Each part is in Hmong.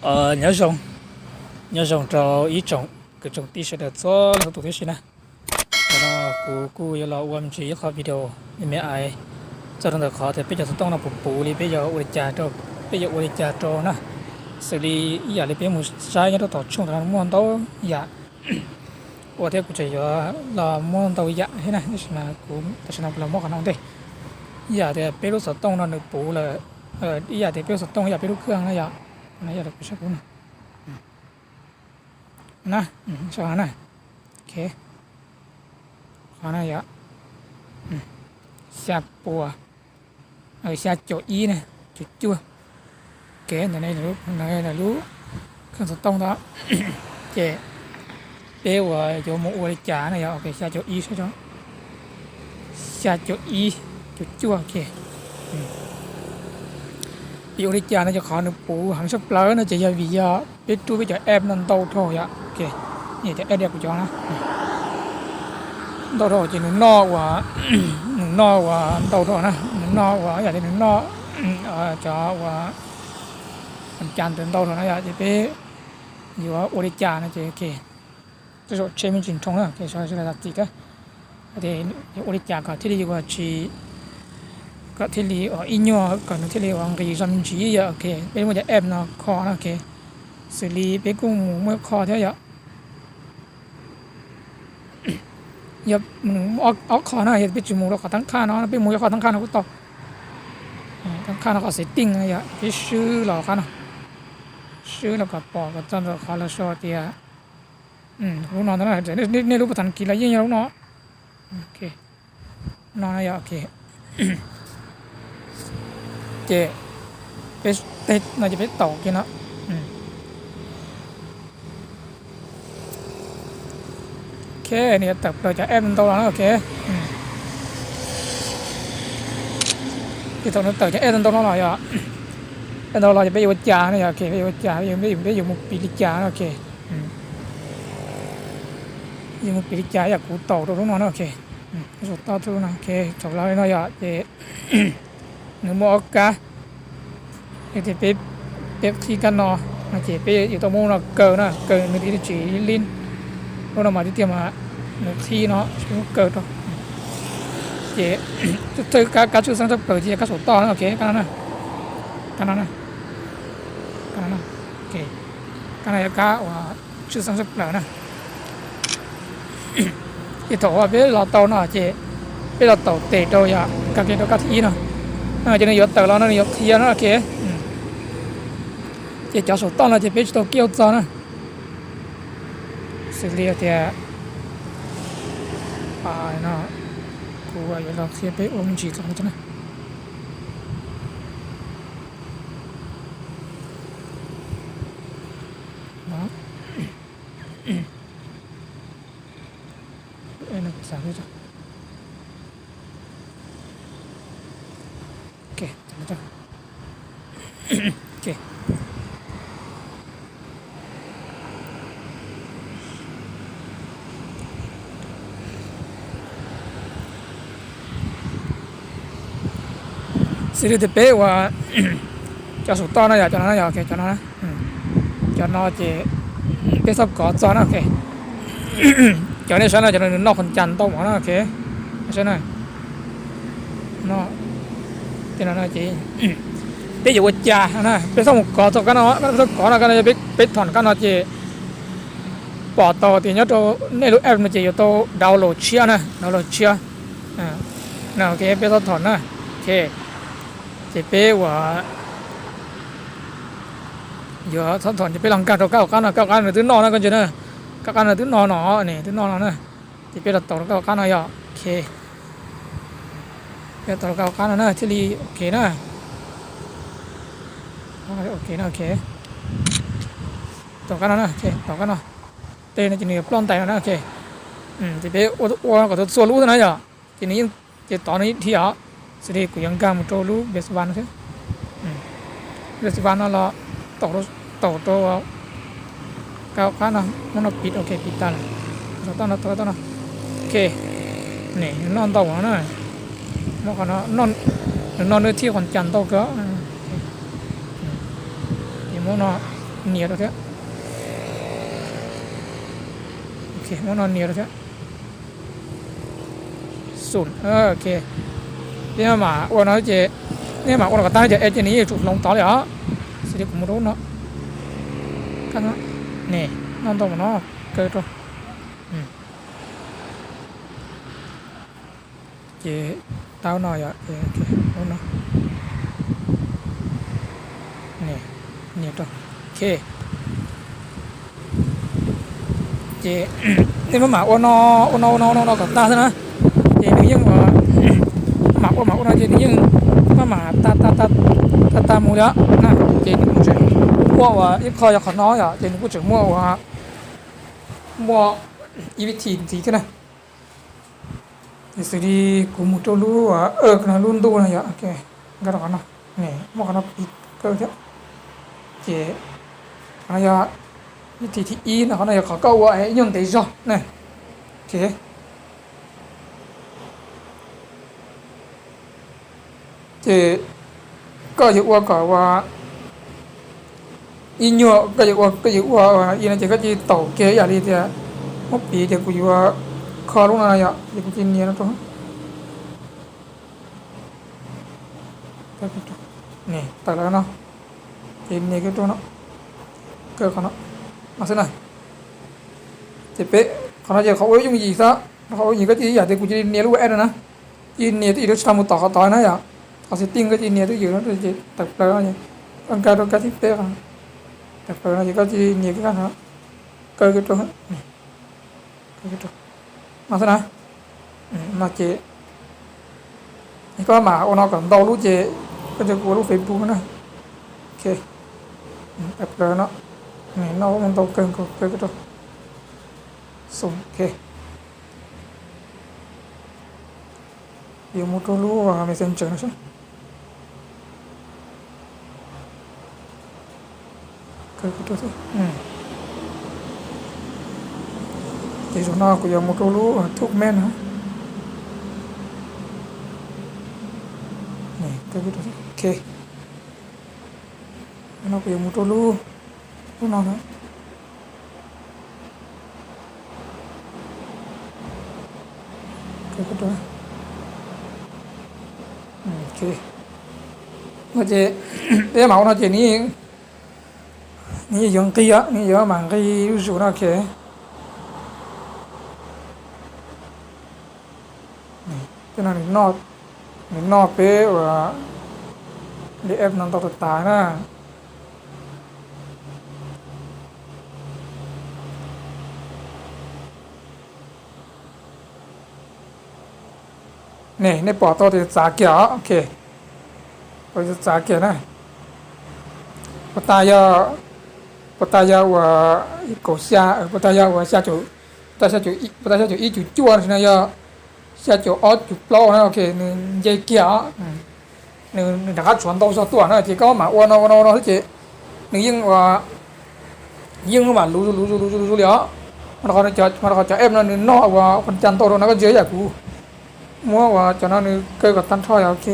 Nyob zoo, nyob zoo rau ib tsoom kwv tsoom tij sawv daws txhua leej txhua tus tib si na. Ntawm no kuv kuj yuav los ua me ntsis ib qho video me me ais txog rau ntawm qhov tias peb cov xov tooj no puv puv li peb yuav ua li cas rau, peb yuav ua li cas rau na. Xws li ib yam li peb mus saib nyob rau tom tshooj ntawd no muaj ntau yam ua thiab kuv tseem yuav los muaj ntau yam thiab na, tab sis mas kuv tam sim no kuv los muab qhov no ua ntej. Ib yam tias peb lub xov tooj no nws puv lawm, ib yam tias peb lub xov tooj ib yam peb lub khaj no yom, no yog kuv saib kuv no na, na, qhov no yog xya puas, xya caum ib na, caum cuaj. Ok, ntawm no lub khaj xov tooj ntawd, ces peb ua yuav mus ua li cas na yog, ok, xya caum ib saib, xya caum ib, caum cuaj, ok. Peb yuav ua li cas no ces qhov nws puv heev tshaj plaws no ces yog vim yog peb rub peb cov app no ntau dhau yom, ok, cov app diam kuv cov na ntau dhau ces nws noj ua, nws noj ua ntau dhau na, nws noj ua yam li nws noj cov ua cas ntawd ntau dhau na yom, ces peb yuav ua li cas no ces, ok, tej zaum tshem me ntsis nroo na, ok, sawv daws zam txim thiab. Ua li cas kom thiaj li ua tsis, kom thiaj li ua ib nyuag kom nws thiaj li ua nqis zog me ntsis yom, ok, peb muab cov app no kho na, ok, xws li peb kuj mus muaj ib qho thiab yom. Yog ob qho na, yog peb tsis mus rau qhov tab qhaj no, peb mus ib qho tab qhaj no kuj tau. Tab qhaj no qhov setting no yog peb swb los qab no, swb los kom pom kom txog ntawm qhov lawv sau tias lub no ntag, nej lub pas thas kis los yeej yog lub no. No no yog, ok. Ces peb, no ces peb taus kiag no. Ok, nws yuav tawm plaws cov app ntau los na, ok. Ces thaum nws tawm cov app ntau no los yog, app ntau los ces peb yuav ua cas no yog, ok, peb yuav ua cas, peb yuav mus piv li cas no, ok. Yuav mus piv li cas yog kuv taus rau lub no na, ok. Saum toj lub no, ok, thaum los li no yog ces nws muaj ob kab, yog tias peb, peb qhib kab no no ces peb yuav tau muab no kaw na, kaw nws thiaj li tsis lib. Lub no mas tiag tiag mas nws qhib no, muab kaw rau. Ces thawj kab, kab tshwj xeeb tshaj plaws ces yog kab saum toj na, ok, kab no na, kab no na, kab no na, ok, kab no yog kab uas tshwj xeeb tshaj plaws na. Ces thaum uas peb los tau no ces peb los taus tes rau yom, kab ke rau kab thib ib no, no ces nws yuav tawm los no nws yuav qhia no, ok. Ces cov saum toj no ces peb tsis tau kiaj txog na. Xws li tias, no, kuv yuav los qhia peb ua me ntsis txog no na. Xws li tias peb ua cov saum toj no yog cov no, yog cov no, cov no ces peb txhob kov txog na, ok. Cov nej saib no, cov no nws noj qhov cas ntau mov na, ok. Saib na, no, tej no ces peb yuav ua cas na, peb txhob mus kov txog kab no, peb txhob kov no, kab no yog peb thom kab no ces pom tau tias nyob rau nej lub app no ces yuav tau download tshiab na, download tshiab. No, ok, peb txhob thom na, ok. Ces peb ua, yuav txhob thom ces peb los nkag rau kab hauv qab no, kab hauv qab no nws twb noj no koj ntsia na, kab hauv qab no twb noj no, nws twb noj no na. Ces peb los taus rau kab hauv qab no yog, ok. Peb taus rau kab hauv qab no na thiaj li ok na. Ok na, ok. Taus kab no na, ok, taus kab no. Tej no ces nws yuav ploj ntais no na, ok. Ces peb ua kom txhua txhua lub xwb na yom. Ces nws yeej, ces tod nws yeej dhia os. Xws li kuv yuav nkag mus rau lub best one no xwb. Best one no los taus rau kab hauv qab no, muab no piv, ok, piv tas lawm. Saum toj no, taus toj no. Ok, nws noj ntau no na. Muab qhov no, nws noj nws thiaj qhov cas ntau kawg. Ces muab no, Nias rau thiab. Ok, muab no nias rau thiab. Xum, ok. Peb mam ua no ces, nej mam ua no kom tag ces es ces nws yeej yuav tsum hloov tod li os. Xws li kuv mus rau lub no. Ne, noj ntau mus no, kaw rau. Ces tau no yom, ces no, nias rau. Ok. Ces nej maj mam ua no, ua no ua no ua no kom tag xwb na. Ces nws yeej, mam ua mam ua no ces nws yeej maj mam tag tag tag mus li os na. Ces nws kuj tseem muaj uas ib qho yog qhov no yom, ces nws kuj tseem muaj uas, muaj ib vib thi ntxiv thiab na. Ces xws li kuv mus rau lub, lub ntuj no yom, nkag rau qhov no, muaj qhov no piv kaw thiab. Ces qhov no yog vib thi thib ib no, qhov no yog qhov koj ua ib nyuag ntev zog na. Ok. Ces koj yuav ua kom ua ib nyuag, koj yuav ua, koj yuav ua ib no ces koj cia li taus kiag ib yam li tias muab piv tias kuv yuav kho lub no yom, ces kuv cia li nias no rau. Tawm lawm no, ces nias kiag rau no, kaw qhov no, no xwb na. Ces peb qhov no ces qhov ua yooj yim xwb, qhov ua yooj yim koj cia li ib yam tias kuv cia li nias lub web no na. Cia li nias twb yim lub tsis tau mus tom qhov tod na yom. Qhov setting koj cia li nias twb yim no ces tawm plaws no, koj nkag rau kab thib peb, tawm plaws no ces koj cia li nias kiag no, kaw kiag rau, no xwb na. No ces koj mam ua no kom ntau lub ces koj cia kuv ua lub Facebook na. Ok, tawm plaws no, no ntau kawg nkaus, kaw kiag rau, xum, ok. Yuav mus rau lub Messenger no seb. Ces zaum no kuv yuav mus rau lub Tube Main no. Ok, no kuv yuav mus rau lub, lub no na. No ces peb mam ua no ces nws yeej yuav nqis, nws yeej yuav mam nqis zuj zus no. Ok, tej no nws noj peb uas li app no ntau tas tas na. Ne, nej pom tau tias txav kiag os. Ok, txav kiag na. Puas tas yog, puas tas yog uas kaum xya, puas tas yog uas xya caum, puas tas xya caum ib cuv cuaj no, yog xya caum ob cuv plaub na. Ok, nws nce kiag os. Nws rov qab tshuav ntau zog tuaj na ces koj mam ua no ua no ua no xwb ces nws yeej ua, yeej mam luv zus luv zus luv zus luv zus li os. Mas rau qhov cov app no nws noj ua qhov cag ntau rau no, koj ntsia ib yam kuv muab ua cov no nws kaw kom tag nrho yog ok.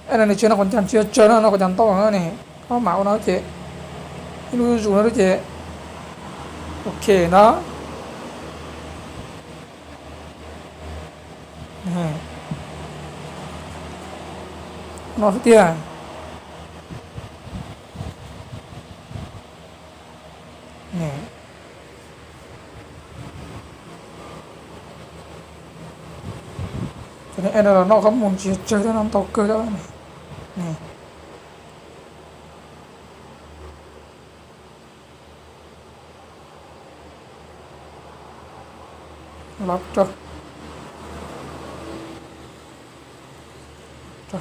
App no nws tsis noj qhov cag, tsis tsawg no, noj qhov cag ntau ne. Koj mam ua no ces ib lub zuj zus no ces ok ntag. No xwb tiag. Cov app no los noj khob mus tsis tsawg thiab, noj ntau kawg thiab ne. Los rau, rau,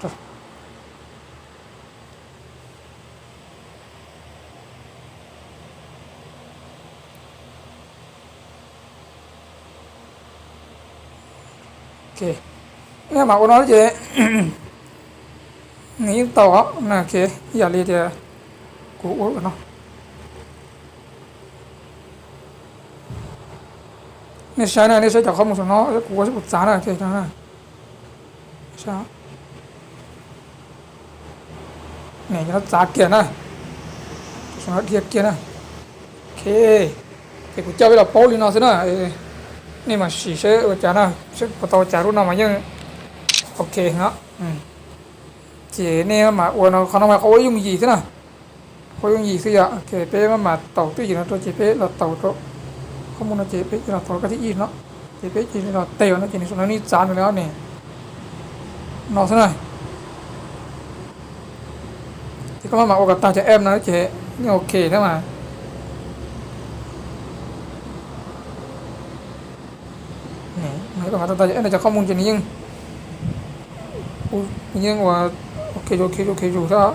rau. Ok, nej mam ua no ces nws yeej tau os. Ok, ib yam li tias kuv ua no, nej saib na, nej saib cov qhov mus saum no, kuv ua saib puas txav na. Ok, saib. Cov no txav kiag na, cov no dhia kiag na. Ok, ces kuv coj peb los paub li no xwb na. Nej mam sim seb ua cas na, seb puas tau ua cas. Lub no mas yeej ok no. Ces nej mam ua no, qhov no mas qhov ua yooj yim xwb na. Ua yooj yim xwb yom. Ok, peb maj mam taus twj ywm no rau ces peb los taus rau qhov muaj no ces peb cia los taus kab thib ib no, ces peb cia los tes no ces nws txav nws li ne, no xwb na. Ces koj maj mam ua kom tag cov app no ces yeej ok thiab mas. Koj mam tag cov app no cov qhov muaj ces nws yeej, nws yeej ua ok, ok, ok zus thiab.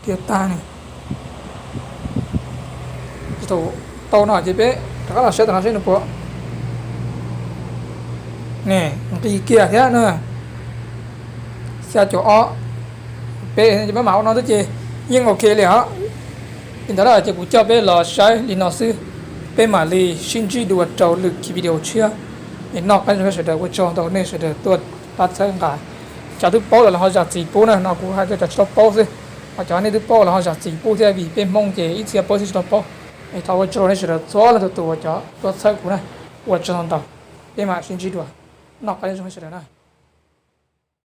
Dhia tag ne. Tau no ces peb rov qab los saib tom no seb nws puas, ne, nqis kiag thiab na. Xya caum ob, peb ces peb mam ua no xwb ces yeej ok li os. Li ntawd ces kuv coj peb los saib li no xwb, peb mam li sib ntsib dua rau lwm video tshiab. Es noj qab zoo nej sawv daws, ua tsaug ntau nej sawv daws tuaj pab txhawb nqa. Cov twb paub lawm los ho zam txim pub na, no kuv hais rau cov tsis tau paub xwb. Ho cov nej twb paub los ho zam txim pub thiab, vim peb Hmoob ces ib txhia paub ib txhia tsis tau paub. Es thov ua tsaug nej sawv daws txhua leej txhua tus uas cov tuaj txhawb kuv na, ua tsaug ntau ntau. Peb mam sib ntsib dua, noj qab zoo nej sawv daws na.